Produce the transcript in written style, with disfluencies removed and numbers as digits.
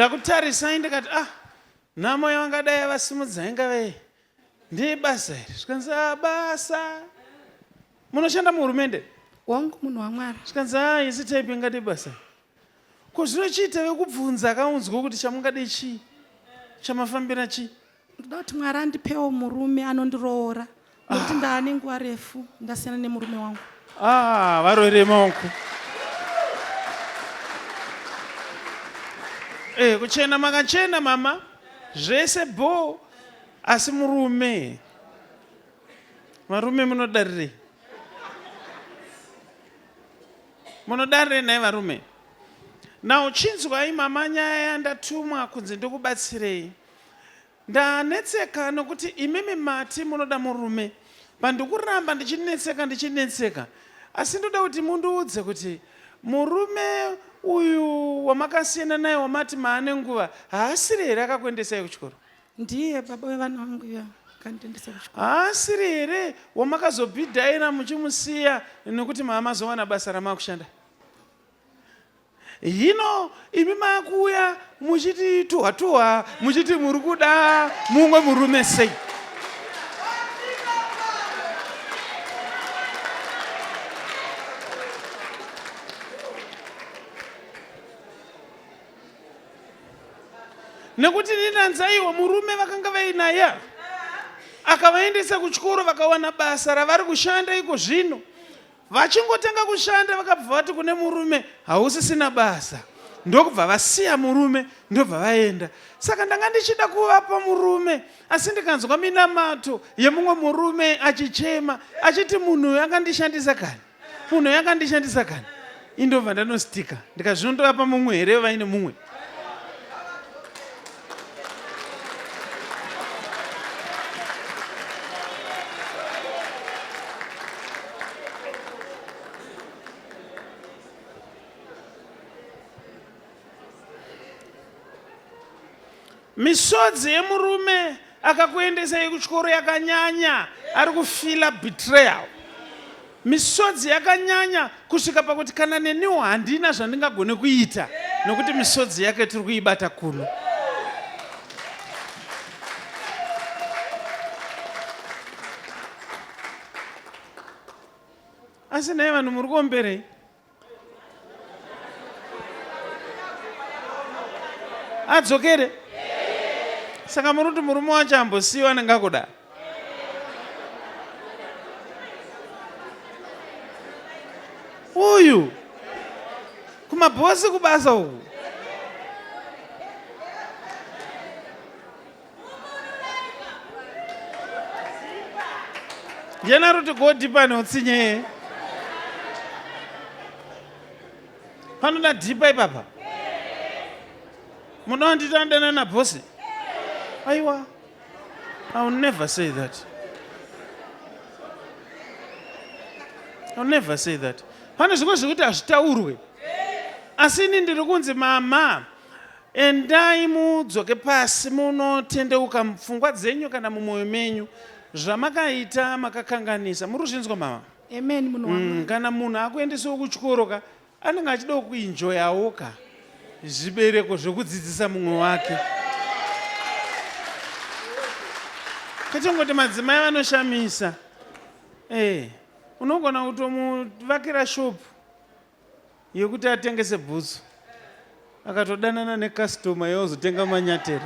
Ndakutarisai ndikati ah, nhamo yavangadai yavasimudza ingave ndeyebasa here? Zvikanzi ah, basa. Munoshanda muhurumende? Wangu munhu waMwari. Zvikanzi ah, isi type ingade basa. Ko zvinochiita vekubvunza akaunzwa kuti chamungade chii? Chamafambira chii? Ndoda kuti Mwari andipewo murume anondiroora nekuti ndaane nguva refu ndasiyana nemurume wangu. Ah, varoverei maoko. Eh, kuchena makachena mama. Zvese bho asi murume. Varume munodarirei? Munodarirei nhai varume? Now chinzwai mama nyaya yandatumwa kunzi ndikubatsirei. Ndanetseka nokuti imimi mati munoda murume but ndikuramba ndichinetseka ndichinetseka asi ndoda kuti mundiudze kuti murume uyu wamakasiyana naye wamati maane nguva haasiri here akakuendesai kuchikoro? Ndiye baba wevana vangu iya akandiendesa kuchikoro. Haasiri here wamakazobhidhaira muchimusiya nekuti maamazowana basa ramakushanda? Hino imi makuuya muchiti tuha tuha muchiti muri kuda mumwe murume sei? Nekuti ninanzaiwo murume vakanga vainaye akavaendesa kuchikoro vakawana basa ravari kushanda iko zvino. Vachingotanga kushanda vakabva vati kune murume hausisina basa ndokubva vasiya murume ndobva vaenda. Saka ndanga ndichida kuvapa murume asi ndikanzwa minamato yemumwe murume achichema achiti munhu uyu akandishandisa kani, munhu uyu akandishandisa kani. Indobva ndanostika ndikazvino ndovapa mumwe here vaine mumwe. Misodzi yemurume akakuendesai kuchikoro yakanyanya, ari kufila betrayal. Misodzi yakanyanya kusvika pakuti kana neniwo handina zvandingagone kuita nokuti misodzi yake tiri kuibata kuno. Asi nhai vanhu muri kuomberei? Adzokere? Saka muri kuti murume wacho ambosiyiwa anenge akuda? Uyu kumabhosi kubasa uku. Ndiani ari kuti go deeper neutsinye? Panoda deeper ipapa. Munoda nditi andana nabhosi? Aiwa. I will never say that. I will never say that. Pane zvimwe zvekuti hazvitaurwe. Asi ini ndiri kunzi mama Endai mudzoke pasi munotendeuka mupfungwa dzenyu kana mumwoyo menyu. Zvamakaita makakanganisa. Muri kuzvinzwa mama? Amen munhu waMwari. Kana munhu akuendesewo kuchikoro ka anenge achidawo kuenjoyawo ka zvibereko zvekudzidzisa mumwe wake. Kachongoti madzimai vanoshamisa. Eh, unogona kutomuvakira shop yekuti atengese bhutsu akatodanana necustomer yozotenga manyatere.